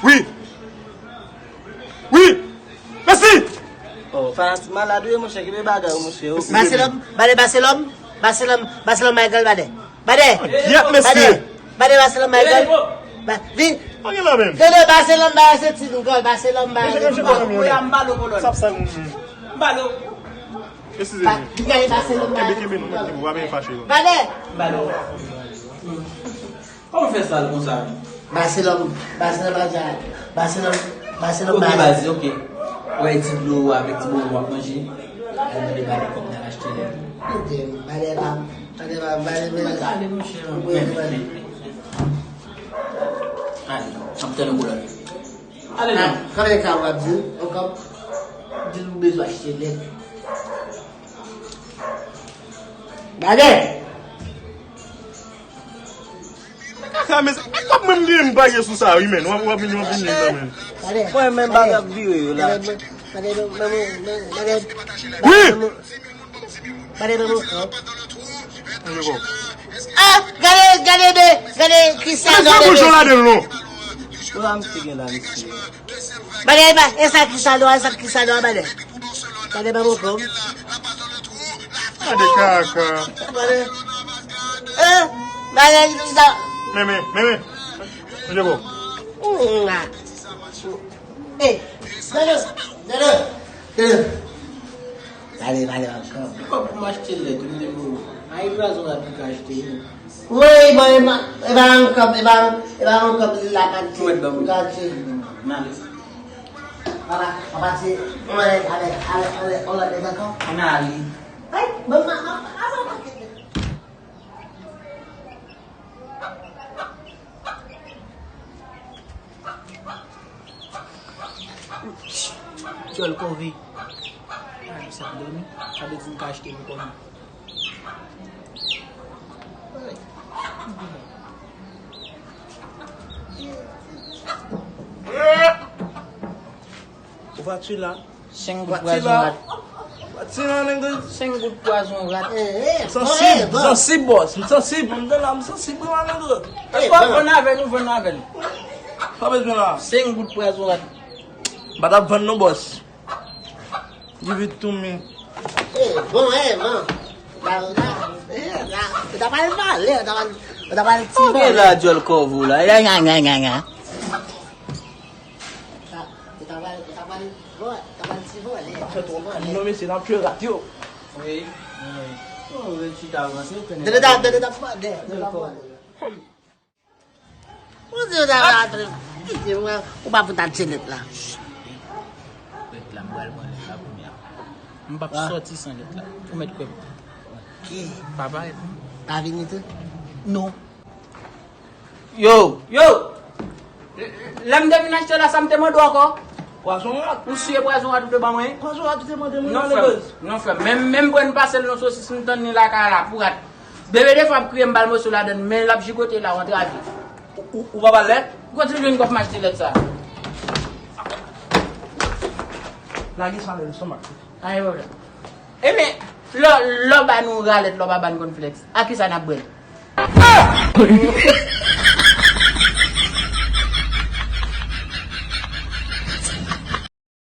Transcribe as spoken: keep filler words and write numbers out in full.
Wi. Wi. Mèsi. Oh, fanatik malad wi, monchè, kenbe bagay ou, monchè. Mèsi. Baselòm, bade Baselòm, Baselòm, Baselòm Michael, bade. Bade. Gyèt, mesye. Bade, bade Baselòm Michael. Ba, vin. Pa gen la menm. Tande Baselòm, ba, se ti nou, gòl, Baselòm, ba, se ti nou. Sa ap sa nou. Eskize nou. Kenbe, kenbe nou, kenbe, w pa bezwen fache non. Bade. Kòman fè sal konsa menm? Baselòm, Baselòm pa djay. Baselòm, Baselòm pa djay. Ok, baz, ok. Ou wè ti dlo avèk ti bonbon w ap manje? Al mande bale kòb n al achte lèt. Bale pa, bale pa, bale pa. Bale, monchè. Wi, bale. Ale, n ap tann yon kolòn. Ale non. Konbyen ka w ap di? Yon kòb? Di l ou bezwen achte lèt. Bale! Kaka, men, e kòb mwen m genyen m pare sou sa, wi, men. W ap, w ap vin, w ap vin nan men. Mwen menm pa t ap vire yo la. Wi! Gade nan mwen kòb. Ah, gade, gade, gade, gade, kisa, gade, bouchon ladan l non. Ou la, misye gen la, misye. Bagay ba, e sa ki sa dwa, e sa ki sa dwa, bagay. Bagay ba mwen kòb. Gade kaka. Bagay. Eh, bagay ki sa. Men, men, men, men. Mwen je bon. Mm, ah. Eh, gade, gade, gade. Pale, pale ankò. Kòb pou m achte lèt, wi, men bon. Ay, pwazon la pou ka achte, wi. Wi, bon, e pa, e pa yon kòb, e pa, e pa yon kòb li la ka achte. Ou mèt ban m. Ka achte. Nan. Papa, papa, se, on lè, ale, ale, ale, on lè, ankò. Ann ale. Ay, bon, ma, ma, ma, ma, ma, Dyòl kòve. Ay, sa dòmi. Sa vle di m ka achte m kòm. Ou va tchwe la. Senk goud pwazon rat. Pati la, nèg. Senk goud pwazon rat. Eh, eh, sansib, bon, eh, bon. Sansib, bòs. M sansib. M te la, m sansib, wi, nèg. Èske w ap vann avè n ou vann avè l? Pa bezwen la. Senk goud pwazon rat. M pa t ap vann non, bòs. Give it to me. Eh, bon, eh, bon. La, la, eh, la, ou ta pral vale, ou ta pral, ou ta pral ti vale. Ok, la, dyòl kòve w la. Ya, ya, ya, ya, ya. Sa, ou ta pral, ou ta pral, bon, ou ta pral ti vòlè. Sa fè twò mal. Non, mesye, n ap tchwe rat yo. Wi, wi. Oh, wi, chita avanse, ou konnen. Dede ta, dede ta fwa, dede, dede ta fwa. Ou di ou ta pral antre. Kite mwen, ou pa pou ta tchwe lèt la. Lèt la, m pral pran lèt la kounye a. M p ap sòti san lèt la. Ou mèt kwè m. Ok. Pa parèt non. Pa vini tou? Non. Yo, yo! Lè m te vin achte la, sa m te mande w ankò? Pwazon rat. Ou siye pwazon rat ou te ban mwen? Pwazon rat ou te mande mwen nan legòz. Non, frè m. Men, men m pran pase l nan sosis, m tann li lakay la pou rat. Bebe de fwa ap kriye m ba l moso ladann, men l ap jigote la, w antrave. Ou, ou, ou pa ba l lèt? Kote w jwenn kòb m achte lèt sa? Lage sa nan lestomak. Anyen pwoblèm. Ebyen, lè, lè w ba nou ralèt, lè w pa ba n kònflèks, a kisa n ap bwè l?